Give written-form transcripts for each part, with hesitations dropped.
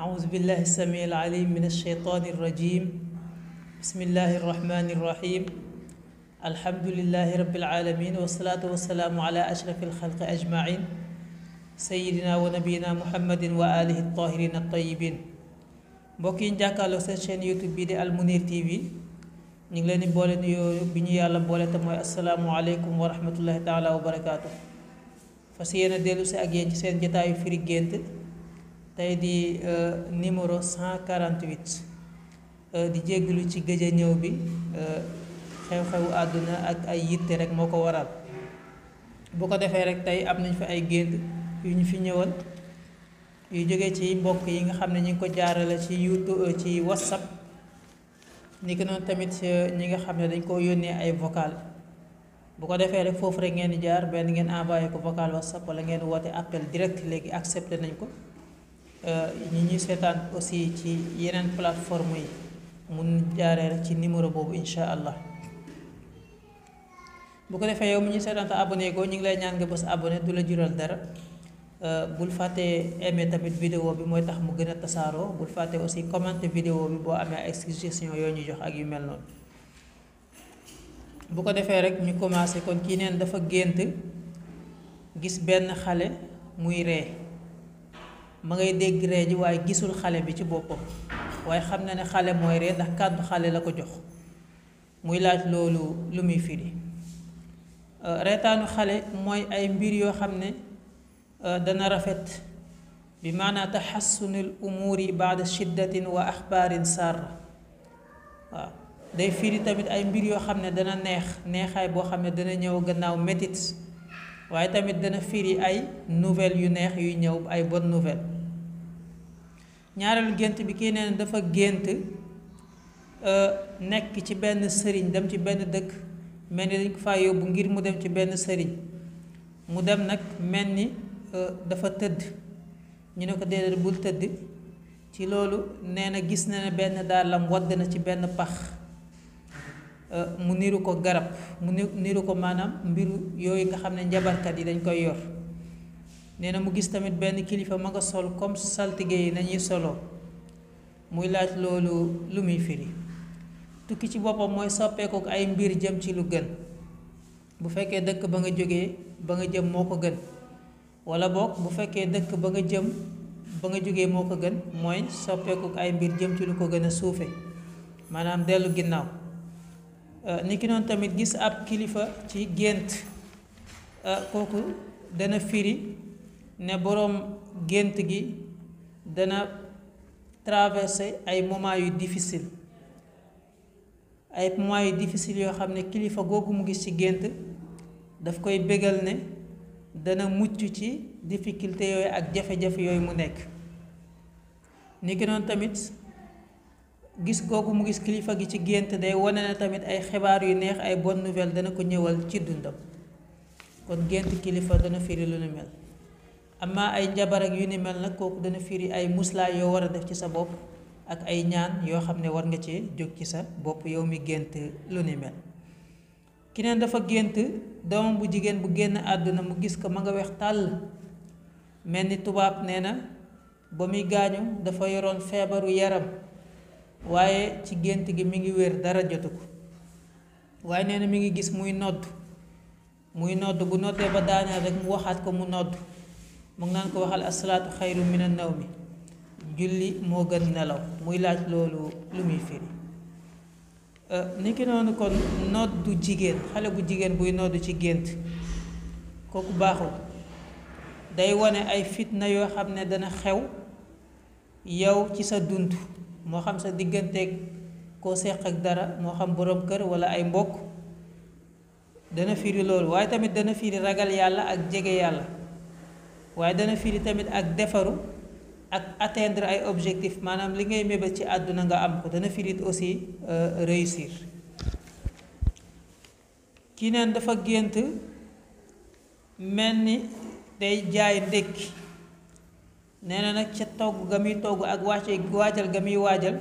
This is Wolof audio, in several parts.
أعوذ بالله السميع العليم من الشيطان الرجيم. بسم الله الرحمن الرحيم. الحمد لله رب العالمين والصلاة والسلام على أشرف الخلق أجمعين سيدنا ونبينا محمد وآله الطاهرين الطيبين. mbokk yi jàkkaarloo seen chaîne YouTube bi di Al Mounir TV ñu ngi leen di boole nuyoo bi ñu yàlla boole te mooy asalaamualeykum wa rahmatullahi taala wa barakaatu. fas yéene dellu si ak yéen ci seen jotaayu firi gént tey di numéro 148 di jégglu ci gëj a ñëw bi xew-xewu àdduna ak ay yitte rek moo ko waral. bu ko defee rek tey am nañ fi ay gént yu ñu fi ñëwal yu jógee ci mbokk yi nga xam ne ñu ngi ko jaarale ci YouTube ci WhatsApp ni ki noonu tamit ñi nga xam ne dañ koo yónnee ay vocal. bu ko defee rek foofu rek ngeen di jaar benn ngeen envoyé ko vocal WhatsApp wala ngeen woote appel direct léegi accepté nañ ko. ñi ñuy seetaan aussi ci yeneen plateforme yi mun jaaree rek ci numéro boobu incha allah. bu ko defee yow mi ñuy seetaan te abonné ko ñu ngi lay ñaan nga bës abonné du la jural dara. bul fàtte aimer tamit vidéo bi mooy tax mu gën a tasaaroo bul fàtte aussi commenter vidéo bi boo amee ay suggestion yoo ñu jox ak yu mel noonu. bu ko defee rek ñu commencé kon kii neen dafa gént gis benn xale muy ree ma ngay dégg ree ji waaye gisul xale bi ci boppam waaye xam na ne xale mooy ree ndax kàddu xale la ko jox muy laaj loolu lu muy firi. reetaanu xale mooy ay mbir yoo xam ne dana rafet bi maanaa taxassunul umuuri baada shiddatin wa axbaarin sarra. waaw day firi tamit ay mbir yoo xam ne dana neexaay boo xam ne dana ñëw gannaaw métit waaye tamit dana firi ay nouvelle yu neex yuy ñëw ay bonne nouvelle. ñaareelu gént bi kii nee na dafa gént nekk ci benn sëriñ dem ci benn dëkk mel ni dañ ko faa yóbbu ngir mu dem ci benn sëriñ mu dem nag mel ni dafa tëdd ñu ne ko déedéet bul tëdd ci loolu nee na gis na ne benn dàllam wadd na ci benn pax mu niru ko garab mu niru ko maanaam mbiru yooyu nga xam ne njabarkat yi dañ koy yor. nee na mu gis tamit benn kilifa ma nga sol comme saltige yi nañuy soloo muy laaj loolu lu muy firi. tukki ci boppam mooy soppeeku ay mbir jëm ci lu gën bu fekkee dëkk ba nga jógee ba nga jëm moo ko gën wala boog bu fekkee dëkk ba nga jëm ba nga jógee moo ko gën mooy soppeeku ay mbir jëm ci lu ko gën a suufe maanaam dellu ginnaaw. ni ki noonu tamit gis ab kilifa ci gént kooku dana firi ne boroom gént gi dana traversé ay moments yu difficile ay moments yu difficile yoo xam ne kilifa googu mu gis ci gént daf koy bégal ne dana mucc ci difficulté yooyu ak jafe-jafe yooyu mu nekk. ni ki noonu tamit gis googu mu gis kilifa gi ci gént day wane ne tamit ay xibaar yu neex ay bonne nouvelle dana ko ñëwal ci dundam kon gént kilifa dana firi lu ni mel. amma ay njabar ak yu ni mel nag kooku dana firi ay muslaay yoo war a def ci sa bopp ak ay ñaan yoo xam ne war nga ci jóg ci sa bopp yow mi gént lu ni mel. keneen dafa gént doomam bu jigéen bu génn àdduna mu gis ko ma nga weex tàll mel ni tubaab. nee na ba muy gaañu dafa yoroon feebaru yaram waaye ci gént gi mi ngi wér dara jotu ko waaye nee na mi ngi gis muy nodd bu noddee ba daaneel rek mu waxaat ko mu nodd mu ngi naan ko waxal asalaatu xayru mina nawmi julli moo gën nelaw muy laaj loolu lu muy firi. niki noonu kon noddu jigéen xale bu jigéen buy noddu ci gént kooku baaxul day wane ay fitna yoo xam ne dana xew yow ci sa dund moo xam sa digganteeg koo seq ak dara moo xam boroom kër walla ay mbokk dana firi loolu waaye tamit dana firi ragal yàlla ak jege yàlla waaye dana firi tamit ak defaru ak atteindre ay objectif maanaam li ngay mébét ci àdduna nga am ko dana firi aussi réussir. kii neen dafa gént mel ni day jaay ndékki nee na nag ca togg ga muy togg ak waajal ga muy waajal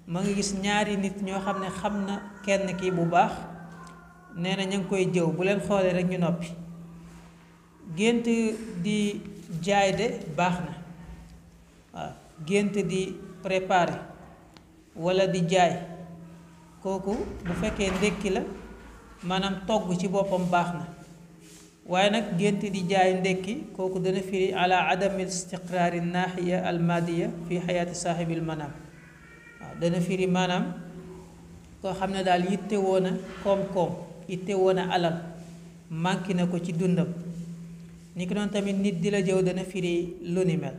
ma ngi gis ñaari nit ñoo xam ne xam na kenn kii bu baax nee na ñu ngi koy jëw bu leen xoolee rek ñu noppi. gént di jaay de baax na waaw gént di préparer wala di jaay, kooku bu fekkee ndékki la maanaam togg ci boppam baax na. waaye nag gént di jaay ndékki kooku dana firi ala adami istiqraari naaxiya almadiya fi xayaati saaxibil manaam. waaw dana firi maanaam koo xam ne daal yitte woon a koom-koom, yitte woon a alal, manqué na ko ci dundam. ni ki noonu tamit nit di la jëw dana firi lu ni mel.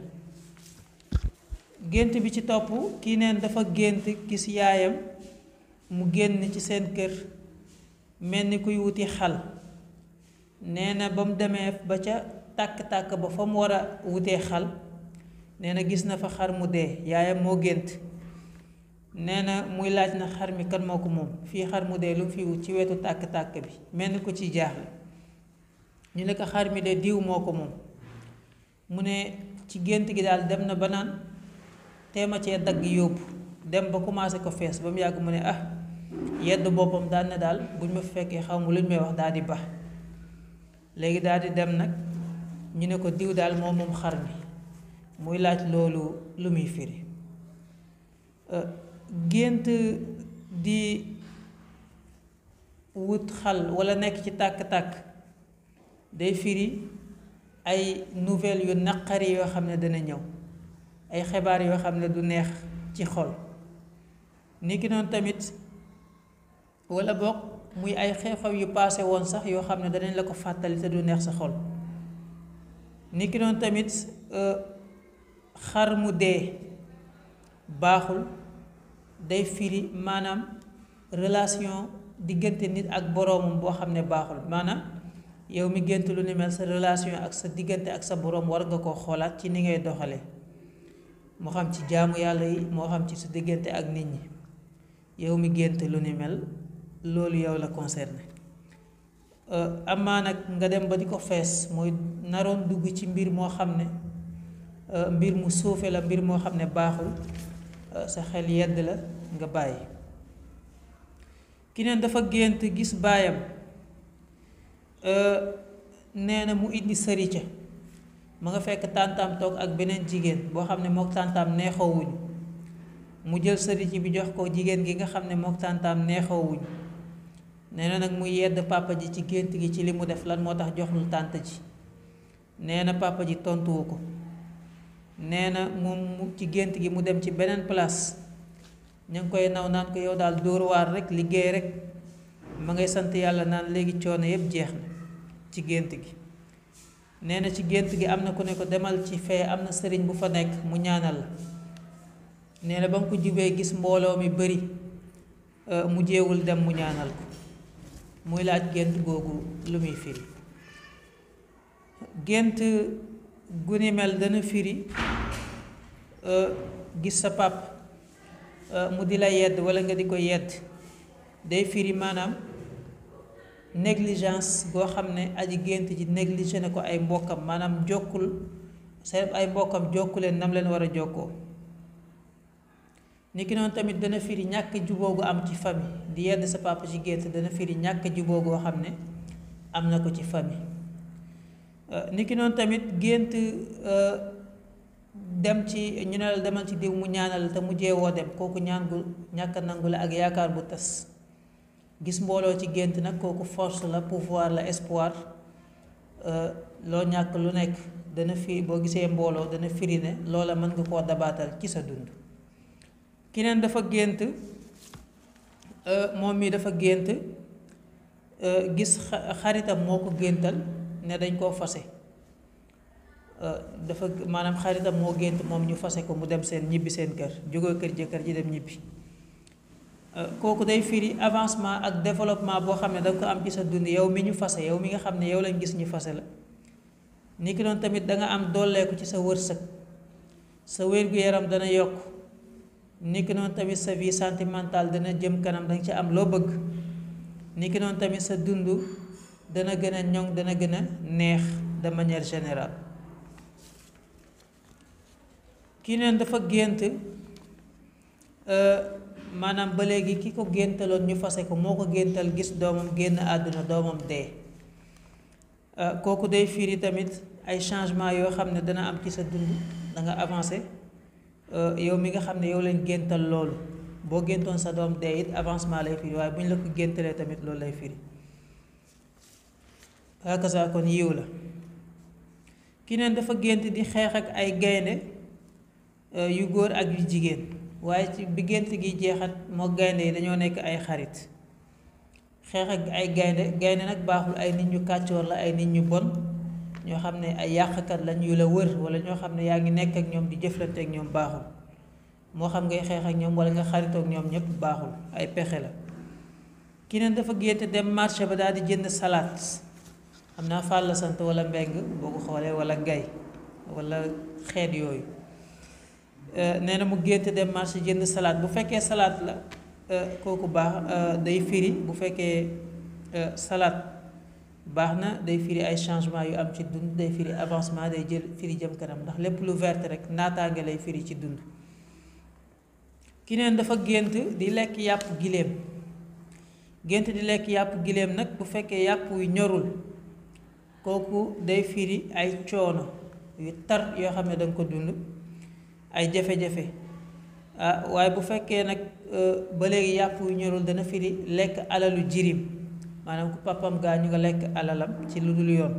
gént bi ci topp kii neen dafa gént gis yaayam mu génn ci seen kër mel ni kuy wuti xal. nee na ba mu demee ba ca tàkk-tàkk ba fa mu war a wutee xal, nee na gis na fa xar mu dee. yaayam moo gént. nee na muy laaj na xar mi kan moo ko moom, fii xar mu dee lu mu fi wut ci wetu tàkk-tàkk bi, mel ni ko ci jaaxle. ñu ne ko xar mi de diw moo ko moom. mu ne ci gént gi daal dem na ba naan teema cee dagg yóbbu, dem ba commencé ko fees ba mu yàgg mu ne yedd boppam daan ne daal buñ ma fekkee xaw ma luñ may wax daal di ba. léegi daal di dem nag ñu ne ko diw daal moom moom xar mi, muy laaj loolu lu muy firi. gént di wut xal wala nekk ci tàkk-tàkk day firi ay nouvelles yu naqari yoo xam ne dana ñëw, ay xibaar yoo xam ne du neex ci xol. ni ki noonu tamit wala boog muy ay xew-xew yu paase woon sax yoo xam ne danañ la ko fàttali te du neex sa xol. ni ki noonu tamit xar mu dee baaxul, day firi maanaam relation diggante nit ak boroomam boo xam ne baaxul. maanaam yow mi gént lu ni mel, sa relation ak sa diggante ak sa boroom war nga koo xoolaat ci ni ngay doxalee, moo xam ci jaamu yàlla yi, moo xam ci sa diggante ak nit ñi. yow mi gént lu ni mel, loolu yow la concerné. amaa nag nga dem ba di ko fees, mooy naroon dugg ci mbir moo xam ne mbir mu suufe la, mbir moo xam ne baaxul, sa xel yedd la nga bàyyi. ki neen dafa gént gis baayam nee na mu indi sërica, ma nga fekk tàntaam toog ak beneen jigéen boo xam ne mook tàntaam neexoowuñu. mu jël sërici bi jox ko jigéen gi nga xam ne mook tàntaam neexoowuñu. nee na nag mu yedd papa ji ci gént gi ci li mu def, lan moo tax joxul tànt ji. nee na papa ji tontuwu ko. nee na moom ci gént gi mu dem ci beneen place, ñu ngi koy naw naan ko yow daal dóor waar rek, liggéey rek. ma ngay sant yàlla naan léegi coono yépp jeex na ci gént gi. nee na ci gént gi am na ku ne ko demal ci fee, am na sëriñ bu fa nekk mu ñaanal la. nee na ba mu ko jubee gis mbooloo mi bari, mu jéewul dem mu ñaanal ko. muy laaj gént googu lu muy firi. gént gu ni mel dana firi gis sa pap mu di la yedd wala nga di ko yedd. day firi maanaam négligence goo xam ne aji gént ji négligé na ko ay mbokkam, maanaam jokkul seen ay mbokkam jokku leen nam leen war a jokkoo. ni ki noonu tamit dana firi ñàkk juboo gu am ci famille. di yedd sa papa ci gént dana firi ñàkk juboo goo xam ne am na ko ci famille. ni ki noonu tamit gént dem ci ñu ne la demal ci diw mu ñaanal te mu jeewoo dem, kooku ñaan gu ñàkk nangu la ak yaakaar bu tas. gis mbooloo ci gént nag kooku force la, pouvoir la, espoir. loo ñàkk lu nekk dana firi, boo gisee mbooloo dana firi ne loola mën nga koo dabaatal ci sa dund. keneen dafa gént moom mi dafa gént gis xaritam moo ko géntal ne dañ koo fase. dafa maanaam xaritam moo gént moom ñu fase ko mu dem seen ñibbi seen kër, jóge kër jëkkër ji dem ñibbi. kooku day firi avancement ak développement boo xam ne da nga ko am ci sa dund yow mi ñu fase, yow mi nga xam ne yow lañ gis ñu fase la. ni ki noonu tamit da nga am dolleeku ci sa wërsëg, sa wér-gu-yaram dana yokk. ni ki noonu tamit sa vie sentimentale dana jëm kanam, danga ci am loo bëgg. ni ki noonu tamit sa dund dana gën a ñoŋ, dana gën a neex de manière générale. kii neen dafa gént maanaam ba léegi ki ko géntaloon ñu fase ko moo ko géntal gis doomam génn àdduna, doomam dee. kooku day firi tamit ay changement yoo xam ne dana am ci sa dund, da nga avancé. yow mi nga xam ne yow lañ géntal loolu boo géntoon sa doom dee it avancement lay firi waaye bu ñu la ko géntalee tamit loolu lay firi hakaza kon yiw la. ki neen dafa gént di xeex ak ay gaynde yu góor ak yu jigéen waaye ci bi gént gi jeexat moo gaynde yi dañoo nekk ay xarit. xeex ak ay gaynde nag baaxul, ay nit ñu kàccoor la, ay nit ñu bon ñoo xam ne ay yàqkat lañ yu la wër wala ñoo xam ne yaa ngi nekk ak ñoom di jëflante ak ñoom baaxul. moo xam ngay xeex ak ñoom wala nga xaritook ñoom ñëpp baaxul, ay pexe la. ki neen dafa gént dem marché ba daal di jënd salaat, xam naa Fall la sant wala Mbeng boo ko xoolee wala Gay wala xeet yooyu. nee na mu gént dem marché jënd salaat. Bu fekkee salaat la kooku baax day firi, bu fekkee salaat baax na day firi ay changement yu am ci dund, day firi avancement, day jël firi jëm kanam ndax lépp lu vert rek naataange lay firi ci dund. ki neen dafa gént di lekk yàpp giléem. gént di lekk yàpp giléem nag bu fekkee yàpp yu ñorul kooku day firi ay coono yu tar yoo xam ne danga ko dund, ay jafe-jafe. waaye bu fekkee nag ba léegi yàpp yu ñorul dana firi lekk alalu jirim, maanaam ku papam gaañu nga lekk alalam ci lu dul yoon.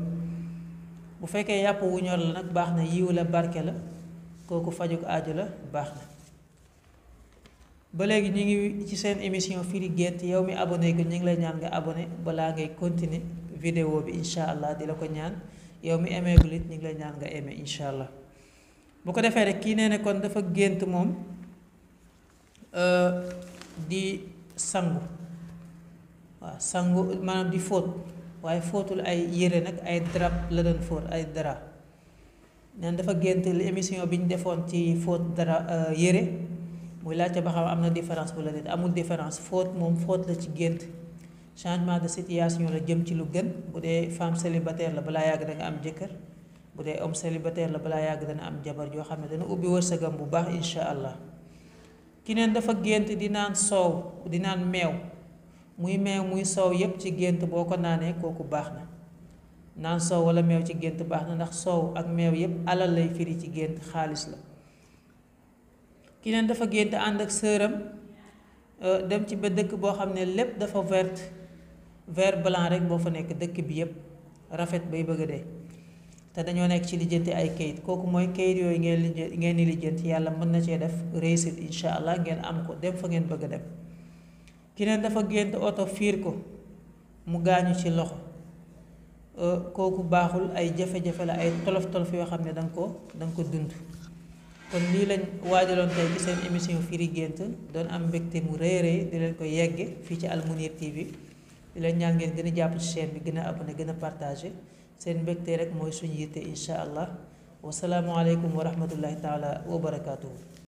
bu fekkee yàpp wu ñor la nag baax na, yiw la, barke la, kooku fajuk aajo la, baax na. ba léegi ñu ngi ci seen émission firi gént. yow mi abonné ko ñu ngi lay ñaan nga abonné balaa ngay continuer vidéo bi incha allah, di la ko ñaan. yow mi aimé gul it ñu ngi lay ñaan nga aimé incha allah. bu ko defee rek kii nee ne kon dafa gént moom di sangu. waaw sangu maanaam di fóot, waaye fóotul ay yére nag, ay drap la doon fóot, ay dara. neen dafa gént émission bi ñu defoon ci fóot dara yére, muy laajte ba xam am na différence wala déet. amul différence, fóot moom fóot la ci gént. changement de situation la jëm ci lu gën. bu dee femme célibataire la balaa yàgg da nga am jëkkër, bu dee homme célibataire la balaa yàgg dana am jabar joo xam ne dana ubbi wërsëgam bu baax incha allah. ki neen dafa gént di naan soow, di naan meew, muy meew muy soow yépp ci gént boo ko naanee kooku baax na. naan soow wala meew ci gént baax na ndax soow ak meew yépp alal lay firi ci gént, xaalis la. ki neen dafa gént ànd ak sëram dem ci ba dëkk boo xam ne lépp dafa vert blanc rek boo fa nekk, dëkk bi yépp rafet bay bëgg a dee. te dañoo nekk ci lijjanti ay kayit, kooku mooy kayit yooyu ngeen di lijjanti, yàlla mën na cee def réussite incha allah, ngeen am ko dem fa ngeen bëgg a dem. ki neen dafa gént oto fiir ko mu gaañu ci loxo, kooku baaxul, ay jafe-jafe la, ay tolof-tolof yoo xam ne danga ko dund. kon lii lañ waajaloon tey ci seen émission firi gént, doon am mbégte mu rëy rëy di leen ko yegge fii ci Al Mounir TV. di leen ñaan ngeen gën a jàpp ci chaîne bi, gën a abonné, gën a partagé. seen mbégte rek mooy suñu yitte incha allah. wasalaamualeykum wa rahmatullahi taala wa barakaatuhu.